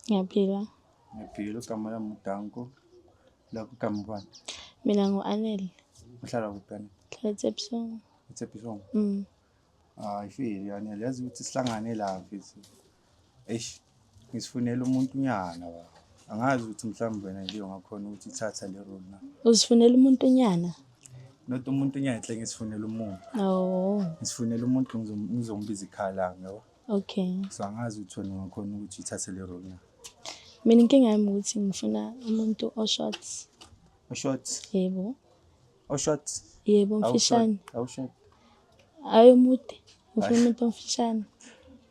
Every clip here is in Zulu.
Ngiyaphila. Ngiyaphila, igama lami uDanko. Lakho igama ubani? Mina ngu-Anele. Uhlala kuphi Anele? Ngihlala eTshepisong. ETshepisong? Mm. Hayi fili Anele, yazi ukuthi sihlangane la mfethu. Eish, ngisifunela umuntu nyana ba. Angazi ukuthi mhlawumbe wena nje ungakhona ukuthi uthatha le role na. Uzifunela umuntu nyana? Not umuntu nyana, hle ngisifunela umuntu. Oh. Ngisifunela umuntu ngizombiza ikhaya lami, yabo. Okay. So angazi ukuthi wena ungakhona ukuthi uthathe le role na. Mina inkinga yami ukuthi ngifuna umuntu o-short. O-short? Yebo. O-short? Yebo, mfishane. Awu-short? Hayi omude. Ngifuna umuntu omfishane.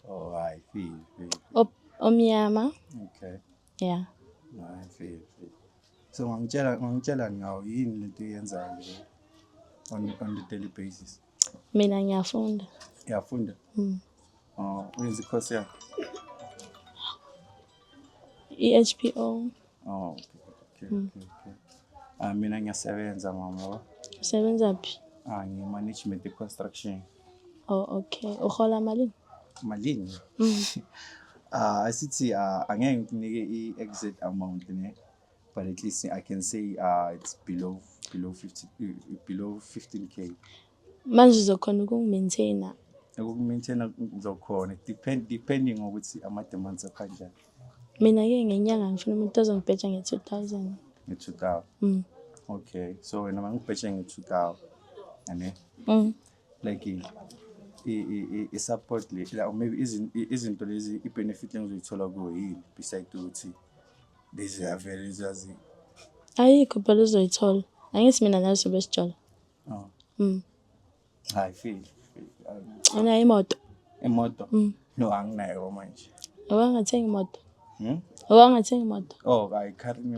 Oh, hayi, feel, feel. Omnyama. Okay. Yeah. Hayi, feel, feel. So ungangitshela ngawo yini lento oyenzayo nje on the daily basis? Mina ngiyafunda. Uyafunda? Mm. Oh, uyenza i-course yakho? I-HPO. Oh, okay. Ah, mina ngiyasebenza mama. Usebenza phi? Ah, ngi-management construction. Oh, okay. Uhola malini? Malini? Mm. Ah, asithi angeke ngikunike i-exact amount ne, but at least I can say it's below 50, below 15K. Manje uzokhona ukungi-maintaina? Ukuku-maintaina ngizokhona, depending ngokuthi ama-demands akho kanjani. Mina-ke ngenyanga ngifuna umuntu ozongibheja nge-2000. Nge-2000? Mm. Okay, so wena mangikubheje nge-2000, ane? Mm. Like i-support le, or maybe izinto lezi, i-benefit engizoyithola kuwe yini beside ukuthi lezi avele zazi? Ayikho phela uzoyithola. Angithi mina nawe sobe sijola. Oh. Mm. Hayi, feel. Unayo imoto? Imoto? Mm. No, anginayo manje. Awangathenga imoto? Hmm? Awangathenga imoto? Oh, I currently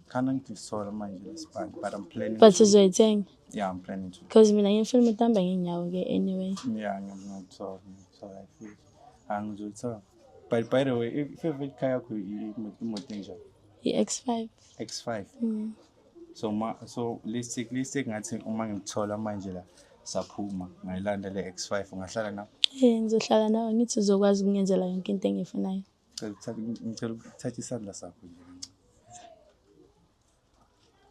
khana ngithola manje lesibani, but I'm planning. But uzoyithenga? Yeah, I'm planning to. Because mina ngifuna umuntu ahamba ngeenyawo ke anyway. Yeah, ngiyathola, ngiyathola, I feel. Angizothola. But by the way, i-favorite car yakho imoto enjani? I-X5. X5. Mm. So ma, so let's take ngathi uma ngikuthola manje la saphuma ngayilanda le X5, ungahlala na? Eh, ngizohlala nawe, ngithi uzokwazi ukungenzela yonke into engiyifunayo. Ngicela ukuthatha isandla sakho nje kancane.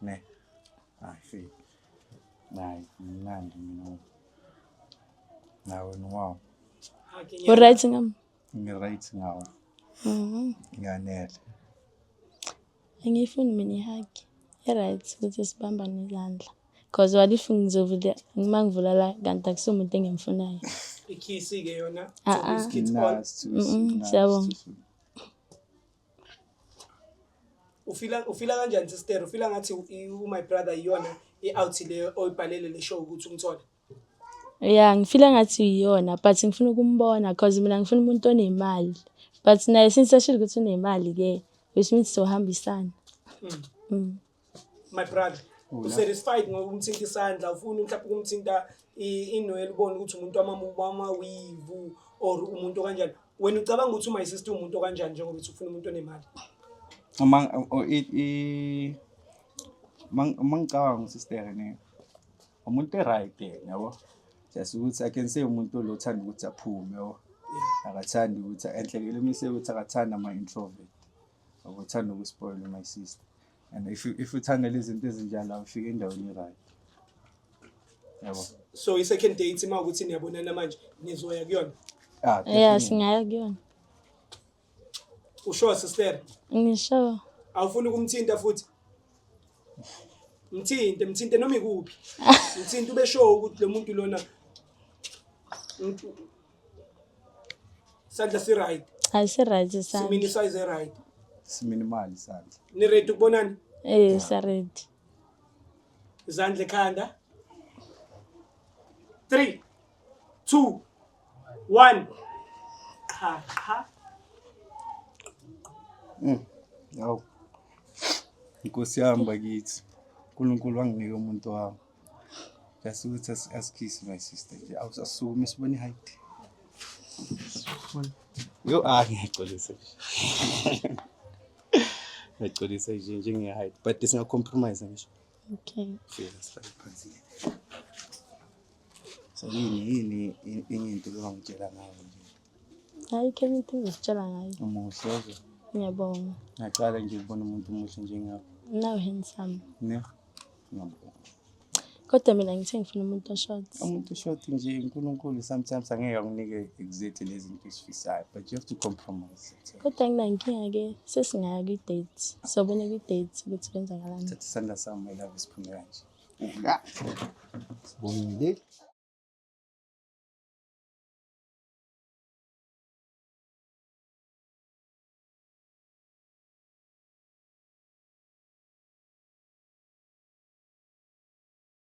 Ne. Hayi feel. Hayi, mnandi mina. Nawe wow. U-right ngami? Ngi-right ngawe. Mhm. Ngiyanele. Angiyifuni mina i-hug. I-right ukuthi sibambane izandla. Because what if ngizovula uma ngivula la kanti akusiwo umuntu engimfunayo. Ikhisi-ke yona. Ah, ah. Kids all. Nah, it's too soon. Nah, it's Siyabonga. too soon. Ufila kanjani sister? Ufila ngathi my brother iyona i-out leyo oyibhalele le show ukuthi umthole? Yeah, ngifila ngathi iyona, but ngifuna ukumbona because mina ngifuna umuntu onemali. But naye since ashilo ukuthi unemali ke, which means sohambisana. Mm. My brother, Una. u-satisfied ngokumthinta isandla? Ufuna mhlawumbe ukumthinta inwele ubone ukuthi umuntu wama-weave or umuntu okanjani? Wena ucabanga ukuthi my sister umuntu okanjani njengoba uthi ufuna umuntu onemali? Uma o- i i uma ngicabanga sister ne, umuntu e-right yena, yabo. Just ukuthi I can say umuntu lo uthanda ukuthi aphume, yabo. Akathandi ukuthi enhle, let me say ukuthi akathandi ama-introvert. Akuthanda ukuspoil my sister. And if uthanda lezi zinto ezinjalo, awufike endaweni e-right. Yabo. So i-second date, uma ukuthi niyabonana manje, nizoya kuyona? Ah, Yeah, definitely. singaya kuyona. Usho sister? Ngisho. Awufuni ukumthinta futhi? Mthinte, mthinte noma ikuphi. Mthinte ube sure ukuthi lo muntu lona sandla si right. Asi right isandla. Simini size e right. Siminimal isandla. Ni ready ukubonana? Eh, sa ready. Izandla ekhanda. 3 2 1. Cha cha. Hawu. Inkosi yami bakithi. uNkulunkulu wanginika umuntu wami. Just ukuthi asikhisi my sister nje. Awusasukume sibone height. Yo, ah, ngiyaxolisa nje. Ngiyaxolisa nje njenge height, but singa compromise ngisho. Okay. Fika sihlale phansi. So yini enye into ongangitshela ngayo nje? Ayikho enye into engizokutshela ngayo. Umuhle nje. Ngiyabonga. Ngiyacala nje ukubona umuntu omuhle njengawe. Nawe handsome. Ne? Ngiyabonga. Kodwa mina ngithe ngifuna umuntu oshort. Umuntu short nje, uNkulunkulu sometimes angeke akunike exactly lezi zinto ozifisayo, but you have to compromise sometimes. Kodwa nginankinga-ke, sesingaya kwi-date. Sobona kwi-date ukuthi kwenzakalani. Thatha isandla sami, my love, siphume kanje. Sibongile.